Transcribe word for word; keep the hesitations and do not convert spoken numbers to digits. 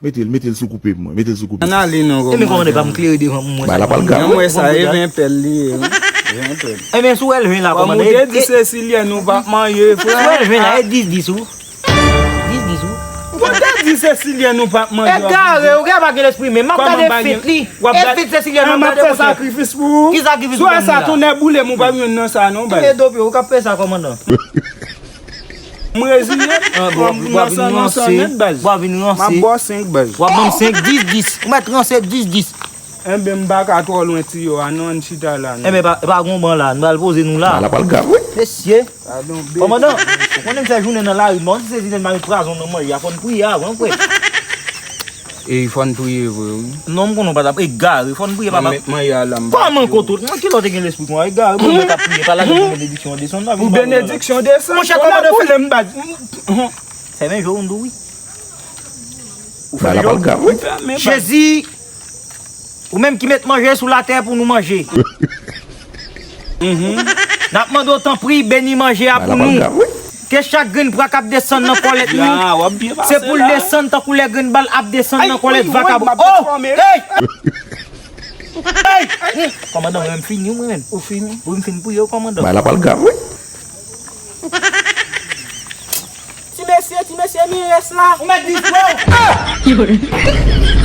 Mete l, mete l sou koupe pou mwen, mete l sou koupe. Ann ale non, Ebyen, kòmandan, pa m klere devan m wè sa. Ba la pral grav. Mwen wè sa, e ven pèl li ye. Ebyen, sou wè l ven la, kòmandan. Ou te di se silyen nou p ap manje, frè. Sou wè l ven la, e dis dis ou. Dis dis ou. Ou te di se silyen nou p ap manje. Egare, ou gen pa gen lespri menm. M ap gade fèt li. E fèt se silyen nou ap gade. M ap fè sakrifis pou ou. Ki sakrifis ou fè la? Sou sa tonè boule m, ou pa jwenn nan sa non, baz. E dope, ou k ap fè sa, kòmandan. M reziye. Nan san, nan san nèt, baz. M ap ba w senk, baz. W ap ban m senk, dis dis. Ou mèt ranse dis dis. Enben, m pa ka twò lwen tiyo a non, ann chita la non. Enben, pa, pa gon ban la, nou pral poze nou la. Ba la pral grav, wi. Mesye. Kòmandan, ou konnen m fè jounen nan lari, m pa konn si se zilèn m pa met pwazon nan manje a, fò n priye avan, frè. E fò n priye vre, wi. Non, m konnen w pa t ap egare, fò n priye, papa. Mwen, mwen, ya la, m pa Kòman kote w? Mwen, ki lè w te gen lespri konsa? Egare, bon, mwen t ap priye, pa lage pou benediksyon an desann, nan vin Pou benediksyon desann, monchè, kòmandan, fè m bat. Fèmen je w, m di w wi. Ba la pral grav, wi. Jezi, ou menm ki met manje sou latè pou nou manje. N ap mande w tanpri, beni manje a pou nou. Ke chak grenn pwa k ap desann nan kòlèt nou, se pou l desann tankou lè grenn bal ap desann nan kòlèt vakabon. Oh! Hey! Hey! Kòmandan, mwen, m fini, mwen menm. Ou fini? Wi, m fin priye, kòmandan. Ba la pral grav, wi. Ti mesye, ti mesye, mi rès la. Ou mèt di, bro.